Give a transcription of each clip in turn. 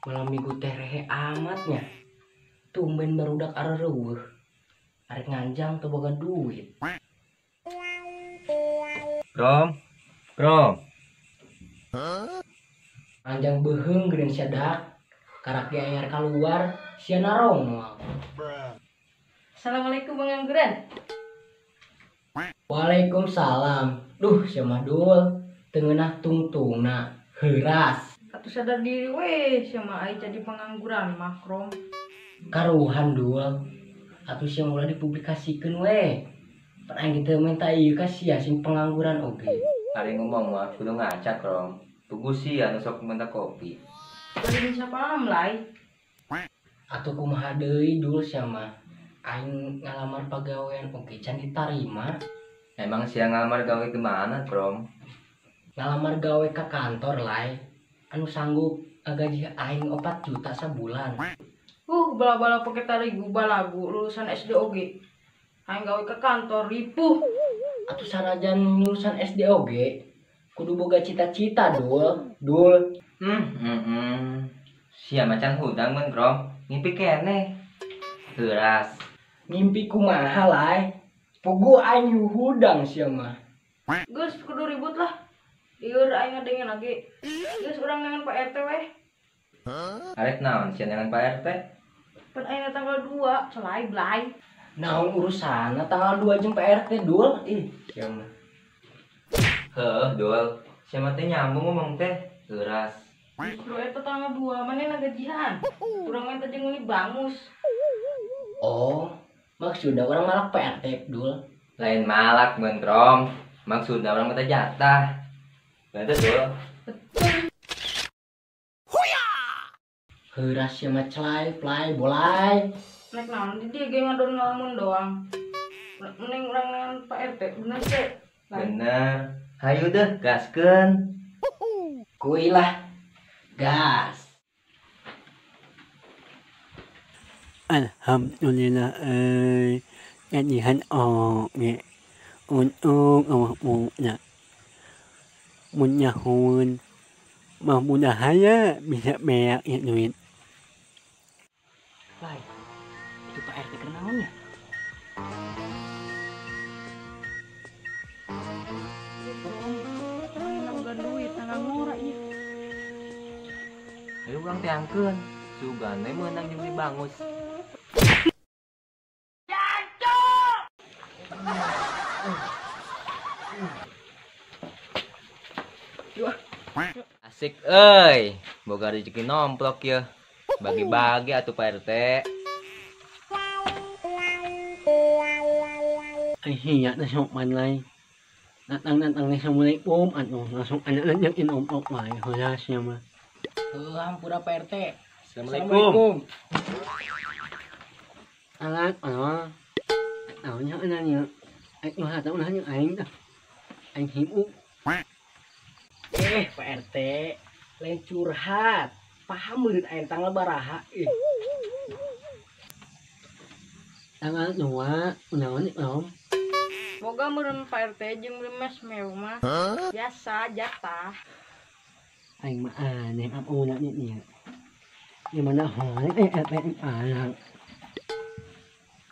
Malam minggu teh rehe amatnya. Tumben barudak areueuh. Arek nganjang teu boga duit. Krom. Krom. Nganjang beuheung geuning sia dak. Karak ge anyar kaluar sia narongol. Assalamualaikum pengangguran. Waalaikumsalam. Duh sia mah dul. Teu ngeunah tungtungna. Heuras. Atuh sadar diri weh sia mah ai jadi pengangguran mah Krom. Karuhan dul. Atuh sia ulah dipublikasikeun weh. Pan aing teu minta ieu ka sia sing pengangguran oge. Ari ngomong mah kudu ngaca Krom. Pugu sia nu sok minta kopi. Bari bisa paham lai. Atuh kumaha deui dul sia mah. Aing ngalamar pagawean oge can ditarima. Emang sia ngalamar gawe di mana, Krom? Ngalamar gawe ka kantor lai. Anu sanggup ngagaji aing 4 juta sabulan. Bala-bala pake tarigu balagu lulusan SD oge. Aing gawe ke kantor ripuh. Atuh sanajan lulusan SD oge kudu boga cita-cita dul, dul. Sia macan hudang mun Krom, ngimpi keneh. Heuras. Ngimpi kumaha lai? Pugu aing hudang sia mah. Geus kudu ribut lah. Lieur aing ngadengen lagi. Geus urang neangan Pak RT weh. Arek naon sia neangan Pak RT? Pan aing tanggal 2, celai blai. Naon urusanna tanggal 2 jeung Pak RT dul? Ih, sia mah. Heuh, dul. Sia mah teh nyambung ngomong teh. Heuras. Justru eta tanggal 2 manehna gajian. Urang mah teh jeung meuli bangus. Oh, maksudna urang malak Pak RT dul. Lain malak mun Krom. Maksudna urang minta jatah. Betul dul. Betul. Heuras sia mah celai plai bolai. Nek naon di dieu ge ngadon ngalamun doang. Mending urang neangan Pak RT bener teh. Bener. Hayu deh gaskeun. Kuy lah. Gas. Alhamdulillah gajihan oge. Untung awak muda. Mun nyahoeun mah mudah bisa beak ya duit. Lai, itu Pak RT keur naon nya? Boga duit tanggal ngora ieu. Ayo urang teangkeun. Sugane meunang jeung dibangus. Asik euy, boga rezeki nomplok yeuh. Bagi-bagi atuh Pak RT. Ai hiya na sopan lai. Datang-datang di Assalamualaikum atuh langsung anak jeung inomplok wae heuras nya mah. Heuh hampura Pak RT. Assalamualaikum. Alat Allah. Naonnya ananya. Aing mah tahu nanya aing dah. Aing himu. Pak RT, lain curhat. Paham meureun aing tanggal baraha ih. Tanggal 2, naon Om? Boga meureun Pak RT jeung mes mew mah. Biasa jatah. Aing mah aneh apuna nya nya. Gimana hore RT anak.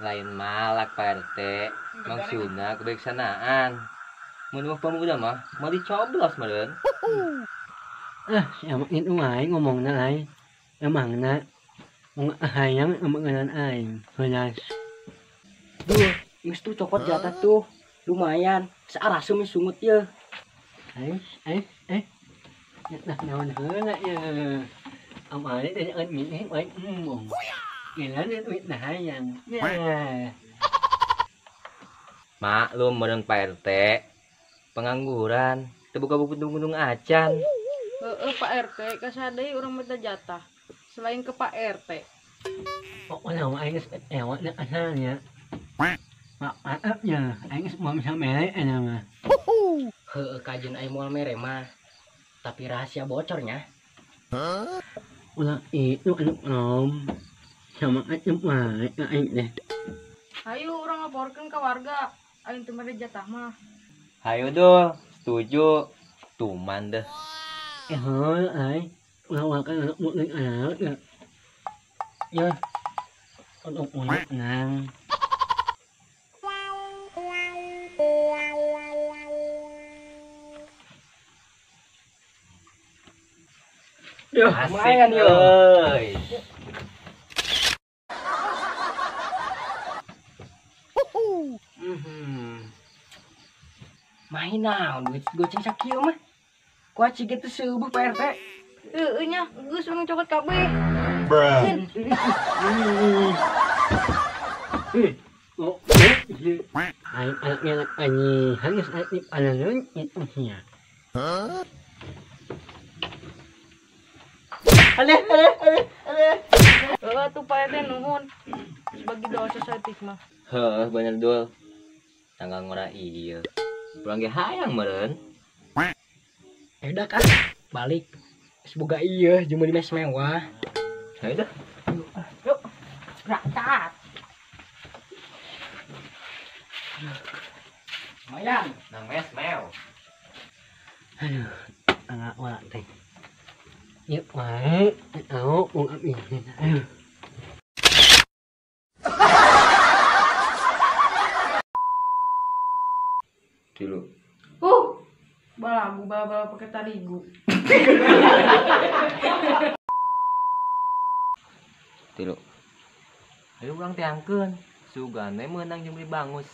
Lain malak Pak RT, maksudna kebijaksanaan. Mun mah pemuda mah mau dicoblos meureun. Ah, siapa itu aing ngomongna aing. Emangna mun hayang emangan aing. Heulas. Duh, geus tuh copot jatah tuh. Lumayan, saarasum sungut yeuh. Eh. Nah, naon heula yeuh. Amale teh nyeun mie wae embung. Gila duit nah hayang. Ya. Maklum meureun Pak RT. Pengangguran, teu buka buku gunung acan. Heeh Pak RT, kasadei urang minta jatah. Selain ke Pak RT. Pokoknya mah aing geus ewa na asalnya. Maaf ya, aing geus moal bisa mere eta mah. Heueuh kajeun aing moal mere mah. Tapi rahasia bocornya. Ulah itu anu Om. Sama atuh wae ka aing teh. Hayu urang laporkeun ka warga. Aing teu mere jatah mah. Hayu dul, setuju. Tuman deh. Heuh ai. Ulah kan anak murid anak ya. Ya. Untuk unak nang. Duh, lumayan yo. Main naon duit goceng sakieu mah. Kuaci gitu seueuh Pak RT. Heueuh nya, geus urang cokot kabeh. Bruh. Oh, aing anak anyi, hangis aing anak itu nya. Hah? Ale ale ale ale. Heeh tuh Pak RT nuhun. Bagi dosa saeutik mah. Heuh, bener dul. Tanggal ngora ieu. Urang ge hayang meureun. Udah kan, balik. Semoga iya, jeung meuli mes mewah. Hayu dah. Yuk. Berangkat. Lumayan, nang mes mew. Aduh, anak wala teh. Yuk wae, au ung abi. Aduh. Tilu. Balagu bala-bala pakai tarigu. Tilu. Ayo urang teangkeun. Sugane meunang jeung beli bangus.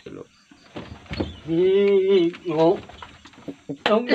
Tilu. Ih, ngok. Tong.